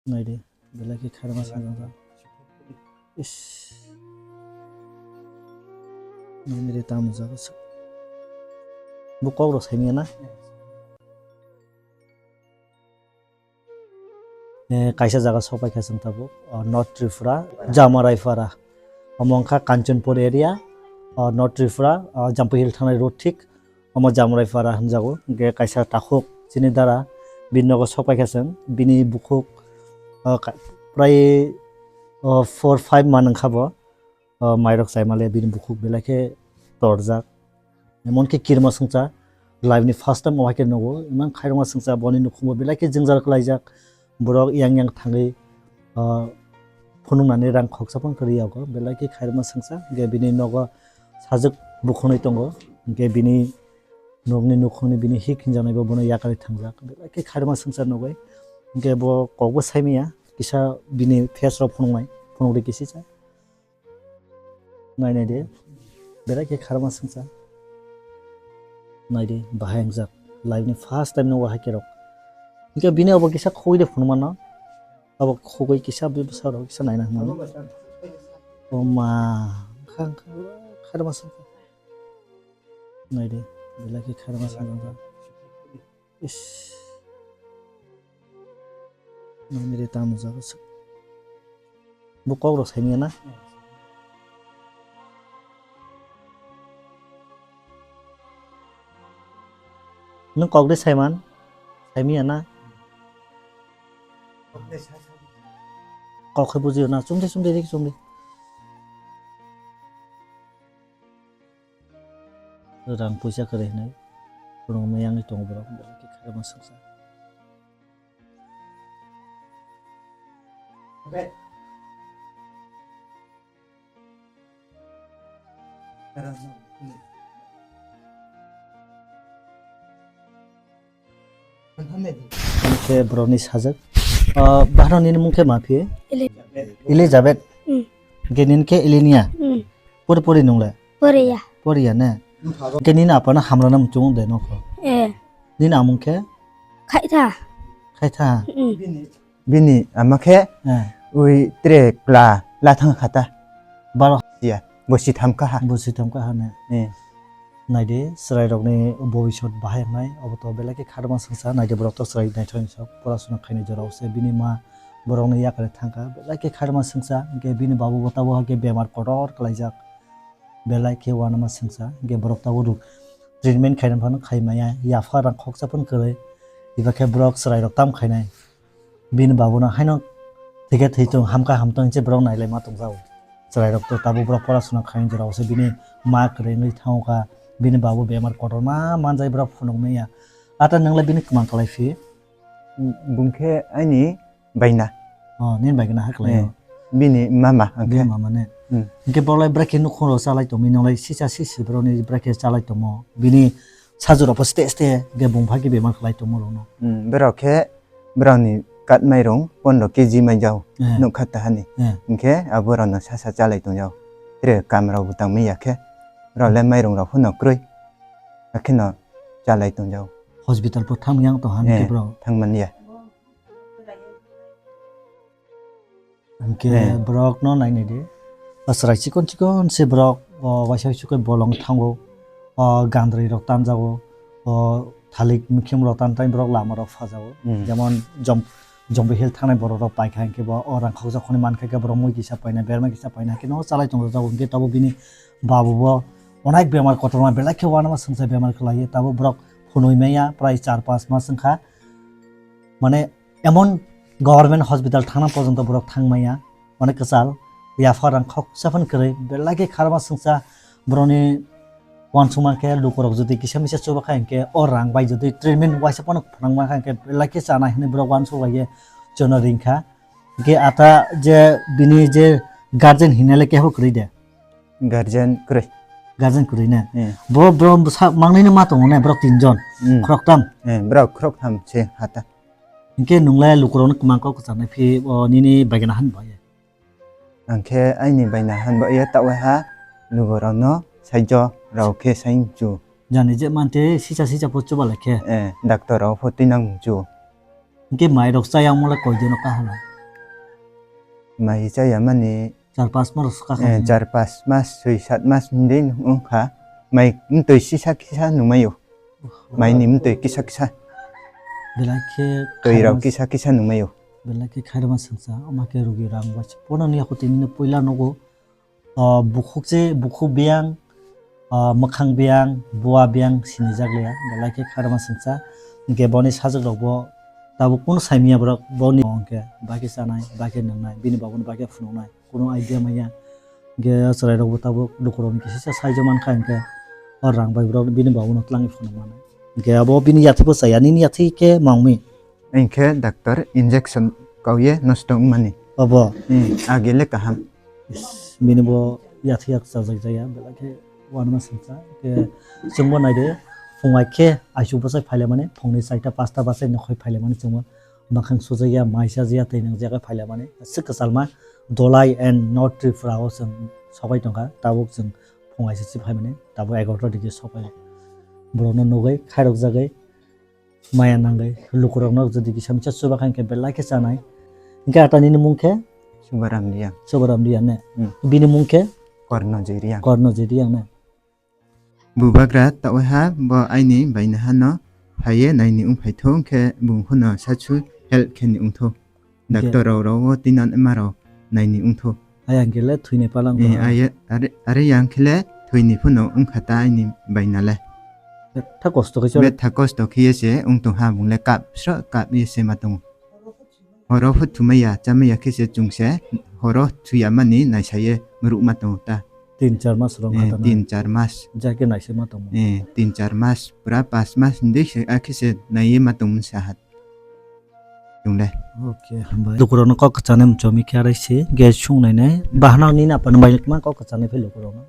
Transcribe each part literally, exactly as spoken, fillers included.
Naidi, belai khe khairma sangjak. Is. Nini de tamo jago sa. Bo kok rok saimanya na? Eh, kaisa jaga sok paikha chwng tabuk, oh, North Tripura, Jamaraipara. Omo wngkha Kanchanpur area, oh, North Tripura, oh, Jampui Hill thangnai road thik. Omo Jamraipara hwnjago, hwnkhe kaisa takhuk chini dara bini nogo sok paikha chwng, bini bukhuk, o, ka-, prai, o, four five man wngkha bo, o, mairok chaimale bini bukhuk belai khe torjak. Emon khe kirima swngcha, life ni first time o hai khe nugo, emon khairokma swngcha, boni nukhungo belai khe jwngjal khlaijak. Borok yang yang thangwi, ah, phunuknani rang khoksa phano kwrwi yago, belai khe khairokma swngsa, hwnkhe bini nogo sajwk bukhunui tongo, hwnkhe bini nokni nukhungni bini hik hinjaknai bo bono yakarwi thangjak, belai khe khairokma swngsa nugwi, hwnkhe bo kokbo saimanya, kisa bini face rok phunuknai, phunukdi kisisa. Nai nai de. Belai khe kharma swngsa. Nai de, bahai wngjak. Life ni first time no wahai kerok. Hingke bini abo kisa khogoi de phunukmano. Abo khogoi kisa bwsa rok kisa naina hwnmano. O ma, kha, kha, kharma swngsa. Nai de, belai khe kharma swngsa. Is. Nini de tamo jago se. Bo kok rok saimanya na? Nwng kok de saiman? Saimanya na? Kok khe bujiyo na? Chumdi, chumdi, dik chumdi. Rang puisa kwrwi hwnwi phunuknwi yangwi tongo borok, belai khe khairokma swngsa. Hwnkhe borokni sajak. Ah, baharok nini mung khe ma phi? Elizabeth. Elizabeth. Hmm. Hwnkhe nini khe Elenia. Hmm. Pori pori nung le? Poriya. Poriya ne? Hwnkhe nini apano hamrana muchung de nokho? Eh. Nini amung khe? Khaitha. Khaitha. Hmm. Bini ama khe, eh, ui tre kla, la thang khata. Baro. Ya, bosi tham kaha. Bosi tham kaha ne. Eh. Naidi, chwrairokni bobisot bahai wngnai, obo to belai khe kharma swngsa, naidi borok to chwrai naithok sok, porasuna khainai jorao se bini ma borokni yakarwi thangkha, belai khe kharma swngsa, hwnkhe bini babu bo tabuk hakhe bemar kotor khlaijak, belai khe uanama swngsa, hwnkhe borok tabuk rw treatment khaina phano khai maya, yapha rang khoksa phano kwrwi, eba khe borok chwrairok tam khainai. Bini babuno haino thwikhe thwi tong, hamkha hamtong hinse borok nailaima tongjago. Chwrairok to tabuk borok porasuna khaina jorao se bini ma kwrwi wngwi thango kha, bini babu bemar kotorma manjai borok phunukmaya. Ata nwngle bini kwmang kwlai phi? Bungkhe aini baina. Oh, nini baigwna ha kwlai. Eh, o. Bini mama, bini angkhe mama ne. Hmm. Hingke borok lai bwrake nukhung rok chalai tongmani nonglai sisa sisi borokni bwrake chalai tongmo. Bini sajurok pho ste ste hingke bung phai khe bemar khlai tongmo rokno. Hmm, borok khe borokni kat mairung pondro K G maijao. Eh. Nukha tahani. Eh. Hingke aborokno sasa chalai tongjao. Tere kamrok bo tangmani ya khe. Borok le mairung rok phano kwrwi. Hakheno chalai tongjao. Hospital pho thang yang tong han khe borok. Eh, thangmani ya. Hingke, eh, borokno nainai di. Chwrai chikon chikon se borok, o, waisa waisa khe bolong thango. O, gandri rok tanjago. O, thalik mikhim rok tan tai borok lama rok phajago. Hmm. Jemon jom-, Jombi Hill thangnai borok rok paikha hingke bo o rang khoksa khoni mankha khe borok mui kisa paina, berma kisa paina hingke no chalai tongjago. Hingke tabuk bini babu bo onek bemar kotorma belai khe uanama swngsa bemar khlaiyo. Tabuk borok phunui maya prai char panch mas wngkha. Mane emon government hospital thangna porjonto borok thang maya, onek kwchal, yapha rang khoksa phano kwrwi, belai khe kharma swngsa borokni uansukma khe lukurok jodi kisa misa chuba kha hinkhe o rang bai jodi treatment waisa phano phnangma kha hinkhe belai khe chanai hinwi borok uansuk laiye chwngno ringkha. Hinkhe ata je bini je guardian hinale kebo kwrwi de? Guardian kwrwi. Guardian kwrwi ne? Hmm. Bo, bo sa mangnino ma tongo ne borok tinjon. Hmm. Khoroktham. Hmm, borok khoroktham se hata. Hinkhe nungle lukurokno kwmang kok kwcharnai phi o nini baigana han bai. Angkhe aini baina han bai ya tawi ha lukurokno saijo rok khe sai chu. Jani je mante sisa sisa pho chuba lai khe. Eh, doctor rok pho twi nang chu. Hinkhe mairok chayang mole koi dino kaham. Mai chaya mani, char pas mas kha eh, kha. Char pas mas, soi sat mas hinwi wngkha. Mai mtwi kisa kisa nungmaio. Mai ni mtwi kisa kisa. Belai khe twi rok khairokma kisa kisa nungmaio. Belai khe khairokma sengsa, ama khe rugi rang bai se. Pono ni yakho tini puila nogo. O bukhuk se, bukhuk biyang, o mwkhang biyang, buwa biyang sinijak liya. Belai khe khairokma sengsa. Hinkhe boni sajwk rok bo tabuk kunu saimanya borok boni hwnkhe bakhe chanai, bakhe nwngnai, bini babuno bakhe phunuknai. Kunu idea manya. Hinkhe o chwrairokbo tabuk lukurokni kisisa saijo mankha hinkhe o rang bai borok bini babuno twlangwi phunukmani. Hinkhe abo bini yathwibo chaya, nini yathwi khe mangmi. Hinkhe doctor injection kauye nosto wngmani. Abo? Hmm, agile kaham. Is, bini bo yathwi yak chajak jaya, belai khe uanama singcha. Hinkhe chwngbo naide, phung ai khe aichu bwsai phailaimani, phungni chaita pasta bwsai nokhai phailaimani chwngbo. Mwkhang sujakya, mai chajaya, twi nwngjaya khe phailaimani. Aswk kwchalma Dholai and North Tripura o chwng sobai tongkha. Tabuk chwng phung aisa se phaimani, tabuk egarota digi sobai. Borokno nugwi, khairokjagwi, maya nangwi, lukurokno jodi kisa misa chuba kha hinkhe belai khe chanai. Hinkhe atani ni mung khe? Subaram Riyang. Subaram Riyang ne? Hmm. Bini mung khe? Korno J Riyang. Korno J Riyang ne? Bubagra tawaiha bo aini bainahano phaiye naini wngphaitho, hwnkhe bung phano sachu help khe ni wngtho. Hwnkhe doctor rok rogo tino maro naini wngtho. Ayang khe le thwini palang Eh, tongha. Aye, are, are yang khe le thwini phano wngkha ta aini bainale. Betha kosto khe chole. Betha kosto khe se wngtong ha, bung le kap sro kap ye se ma tongo. Horo phut thumaya, chamaya khe se chwng se horo thuyamani naisaye murukma tongo ta. Tin char mas rok Eh, hatana. Tin char mas. Jake naisema tongo. Eh, tin char mas, pura pas mas hinwi se, akhe se naiye ma tongmani saha. Chwng le. Okay, hambai. Lukurokno kok kwchangni muchungmi khe arai se, gas sung nai nai. Bahano nini apani bai ma kok kwchangni phi lukurokno.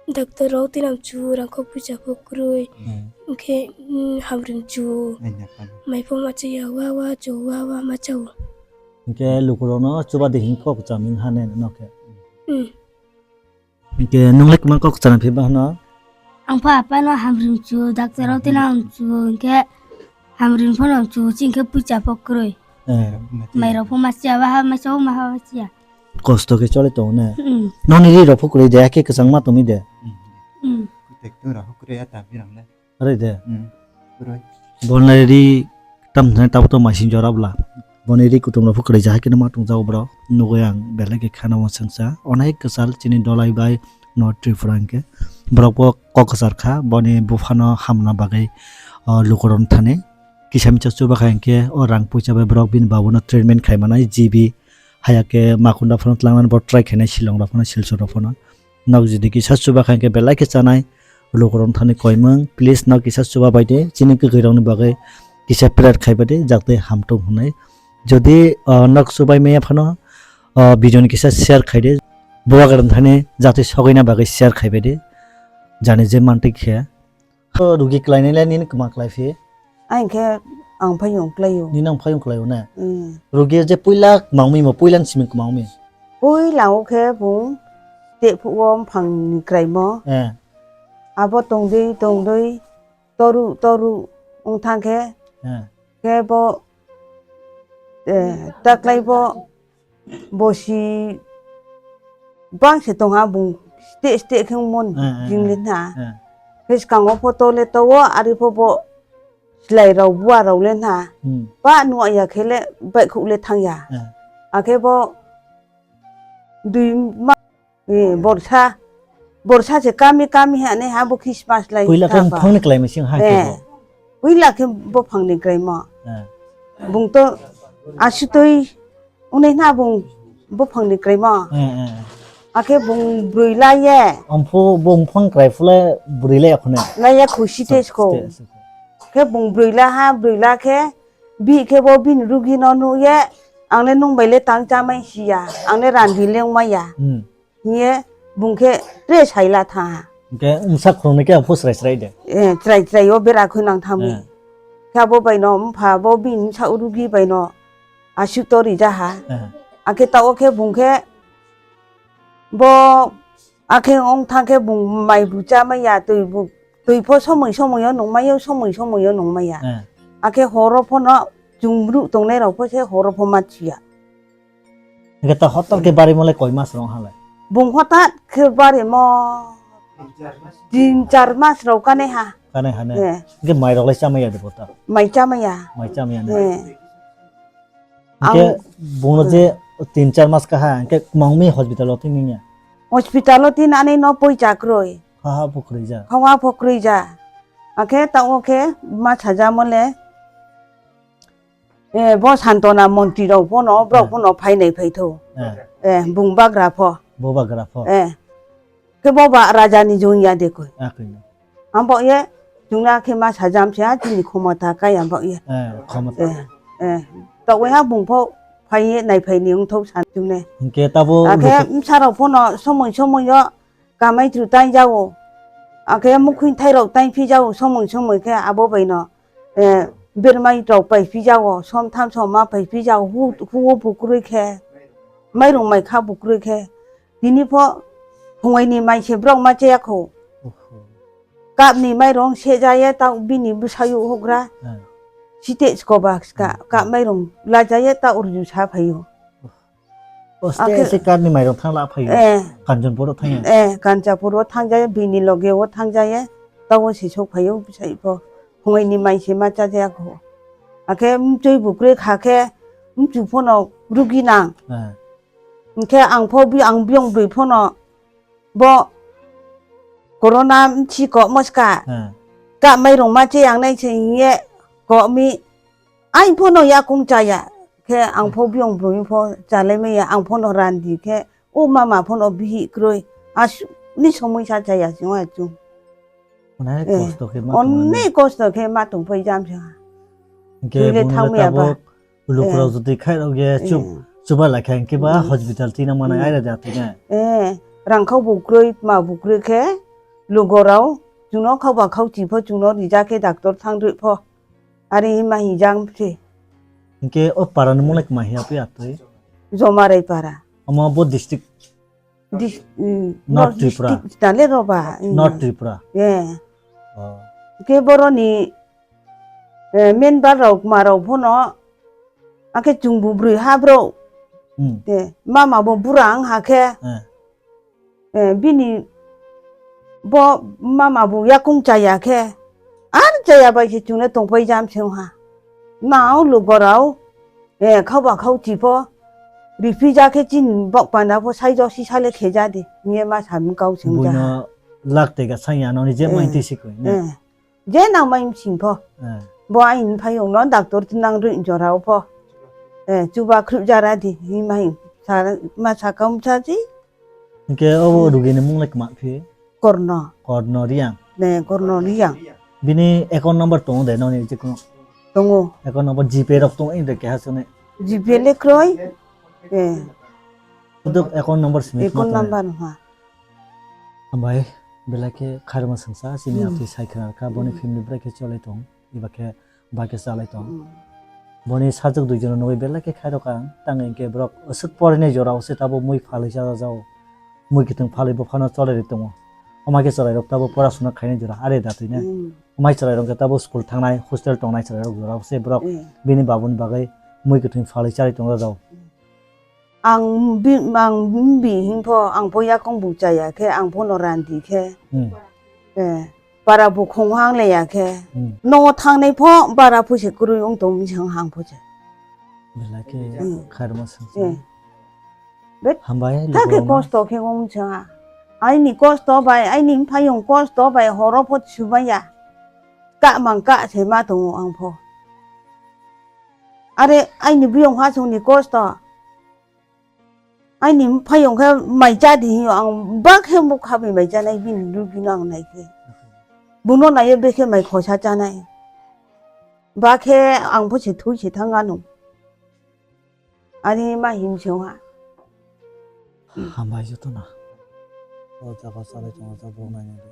Doctor rok tinam chu rangkho puisa pho kwrwi. Hmm. Hwnkhe, mm, hamrwng chu. Ai na pan. Mai pho ma chaya wa wa chu wa wa ma chao. Hwnkhe lukurokno chuba de hin kok kwchangni hane no khe. Hmm. Hwnkhe nwng le kwma kok kwchangni phi bahano? Ang pha apano hamrwng chu, doctor rok tino ang chu, hwnkhe hamrwng phano ang chu, chwng khe puisa pho kwrwi. Eh. Mai rok pho ma siya, waha ma siya, waha ma siya. Kosto khe chole tongo ne? Mm. Noni ri rok pho kwrwi de, hakhe kwchangma tongwi de? Mm. Kutek tu rok pho kwrwi ya ta birang le. Are de? Mm. Kwrwi. Bonai ri tam thani tabuk to maising jora bwla. Boni ri kutung rok pho kwrwi ja, hakhe ma tong jago borok. Nugwi ang belai khe khana uansuksa. Onek kwchal chini Dholai bai North Tripura hwnkhe. Borok bo kok kwchar kha, boni buphano hamna bagwi, o, lukurokno thani. Kisa misa chuba kha hwnkhe o rang puisa bai borok bini babuno treatment khai manai, G B haya khe Makunda phano twlangnani bo try khainai, Shillong rok phano, Silchar rok phano. Nok jodi kisa chuba kha hwnkhe belai khe chanai, lukurokno thani koimung, please nok kisa chuba bai de, chini kwkhwirokni bagwi kisa prayer khai bai de, jate hamtung hwnwi. Jodi, o, nok chubai maya phano, o, video ni kisa share khai de, bubagra thani jate sogwina bagwi share khai bai de, jani je mantwi khe. O rugi kwlainai le nini kwma kwlai phi? Ai hwnkhe ang phai wng kwlai o. Nini ang phai wng kwlai o ne? Mm. Rugi je puila kwmangmi mo, puila ni simi kwmangmi? Puila o khe bung te phuo mphang ni kwraimo. Eh. Abo tongdwi tongdwi toru toru wng thang khe, eh, khe bo, eh, taklai bo bosi bang se tong ha bung ste ste khe mon Eh, eh, jing eh. Le na. Eh. Khe swkang o photo le to o ari pho bo slai rok bua rok le na. Hmm. Ba nuya khe le bai khuk le thang ya. Eh. Akhe bo dui ma, eh, borsa, borsa se kami kami ha ne ha bo Christmas lai Puila khe thang ba. Phang ni klai ma sing ha khe Eh. Bo. Puila khe bo phang ni klai ma. Eh. Bung to asutoi Wnwi hwna bung buphangni kwraima. Eh, eh. Akhe bung brwi la ye. Amphu bung buphang kwrai phule brwi la ya khone. La ya khusi te sko. Te sko. Khe bung brwi la ha, brwi la khe bi khe bo bini rugi no nu ye. Ang le nung bai le tang chamai si ya. Ang le randi le wngma ya. Hmm. Hiye bung khe tre sai la tha ha. Hwnkhe wngsa khoroknwi khe amphu srai srai de. Eh, chrai chrai o bera khoi nang thangwi. Eh. Khe abo bai no mpha bo bini sa rugi bai no. Aswk to rija ha. Eh. Akhe ta o khe bung khe bo akhe ong thang khe bung mai bu cha mai ya, twi bu, twi pho somoi somoi o nung mai ya, somoi somoi o nung mai ya. Eh. Akhe horo pho no chwng bru tongnai rok pho se horo pho ma thiya. Hingke ta hotal ke bari mole koi mas rong halai. Bung hotat ke bari mo tin char mas rok kane ha. Kane hane. Eh. Hingke mai rok lai chamai ya de bota. Mai chamai ya. Mai chamai ya ne. Eh. Hingke Ang bung no je tin char mas kaha hingke mangmi hospital o tini ya. Hospital o tin ani no poi chakroi. Ha ha pukroi ja. Hawa pukroi ja. Akhe ta o khe ma saja mole. Eh, bo Santona montri rok bono, borok Eh. bono phainai phaitho. Eh. Eh, bung bagra pho. Bo bagra pho. Eh. Khe bo ba raja ni jung ya de koi. Ah, koi. Ambo ye, jung na khe ma sajam se, ah, chini khomota kai ambo ye. Eh, khomota. Eh, eh. To we ha bung pho phai ye, nai phai ni ung thok san jung ne. Hingke tabo Akhe luku- msa rok phono somoi somoi yo, kamai tru tang jago. Akhe mukhung thai rok tang phi jago, somoi somoi khe abo bai no. Eh, bermai rok pai phi jago, som tham som ma pai phi jago, hu, huo bukrui khe, mairung mai kha bukrui khe, tini pho phungai ni mai se borok ma cheya kho. Oho. Kap ni mairung se ja ye, ta bini bwsai o hugra. Hmm. Site skoba ska, Hmm. kap mairung la ja ye, ta urju sa phai o. Oste Akhe se karni mairok thang la phaio. Eh. Kanchanpur o thang ya. Eh, Kanchanpur o thang jaya, bini loge o thang jaya. Tabo se sok phaio, bwsai pho. Phungai ni mai se ma cha jaya kho. Akhe mtwi bukrui kha khe, mchu phono rugi nang. Eh. Hingkhe ang pho bi-, ang biyong bwrwi phono bo corona mchi ko moska. Eh. Ka mairung ma che ang nai se ye ko mi. Ang phono yakung chaya khe, ang pho biyong bwrwi pho chalai maya, ang phono randi khe, o mama phono bihi kroi, aswk ni somoi sa chaya sing wa chung. Onek Eh, kosto khe ma tongmani. Onek kosto khe ma tong phai jam sa. Hingke Twi le bung thang le maya ba. Tabuk lukurok Eh. jodi khai rok ye chup, Eh. chuba lai kha hingke ba Hmm. hospital tina mana Hmm. aira da tina. Eh, rang khau bukroi, ma bukroi khe, lugorao, chuno khau ba khau chi pho, chuno rija khe doctor thang rwi pho. Ari ma hijang phi. Hingke o para ni mung lai kma hiya phi atwi? Jomarai para. Omo bo district? Dis-, mm, North North Tripura. District tale roba, mm. North Tripura. Yeah. Oh. Ke boroni, eh, member rok ma rok phono, ake chungbu brui ha bro. Hmm. Te mama bo burang ha khe. Eh. Eh, bini bo mama bo yakung chaya khe, ar chaya bai se chwngno tongpai jam se wngha. Nao lugorao, eh, khauba khau chi pho, riphi ja khe chini bok panda pho sai josi sale khe ja di, nge ma sa mung kau se wngja ha. Buino lak tega sanya noni je Eh, main twi sikoi, ne? Eh. Je nang mai msing pho. Eh. Bo ain phai ungno doctor tinang rwi jorao pho. Eh, chuba khrip jara di, hi mai sa, ma sa kaum sa ji. Hingke obo Hmm. rugi ni mung le kma phi? Korno. Korno Riyang. Ne, Korno Riyang. Bini account number tongo de noni je kono? Tongo. Account number G P rok tongo, inde keha sone? G P le kroi. Eh. Suduk account number simi Account tongma tongo. Number ha. Hambai, belai khe khairokma sengsa, chini Hmm. atwi sai khna rwkha, boni Hmm. family belai khe cholai tong, eba khe bai khe chalai tong. Hmm. Boni sajwk dui jono nugwi belai khe khairokha ang, tang hinkhe borok aswk porinai jorao se tabo mui phalwi cha jao, mui kiting phalwi buphano cholai rwi tongo. Amai khe chwrairok tabo porasuna khainai jora, are da twino. Hmm. Amai chwrairok khe tabo school thangnai, hostel tongnai chwrairok jorao se borok Hmm. bini babuni bagwi mui kiting phalwi charwi tong jao. Hmm. Ang bi-, ang bi hing pho, ang pho yakung bu chaya khe, ang pho no randi khe. Hmm. Eh, para bu khong hang le ya khe. Hmm. No thangnai pho, bara phu se kwrwi wng tong mi se wng hang pho se. Belai khe Hmm. khairokma sengsa. Eh. Bet Hambai, tha khe lukurokno. Kosto khe wng se ha. Aini kosto bai, aini mphaiyung kosto bai horo pho sumaya. Ka mang ka se ma tongo ang pho. Are aini biyong ha songni kosto. Aini mphaiyong khe mai cha di hino ang bak khe mukha bai mai cha nai bini lubino ang nai khe. Buno naiyo bekhe mai khosa cha nai. Ba khe ang pho se thui se thang ano. Ani ma him se ha. Hambai joto no. O jaga salai tongo, o jaga borok naina di.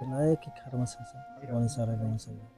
Belai khe kharma sasa. Boni salai boni salai.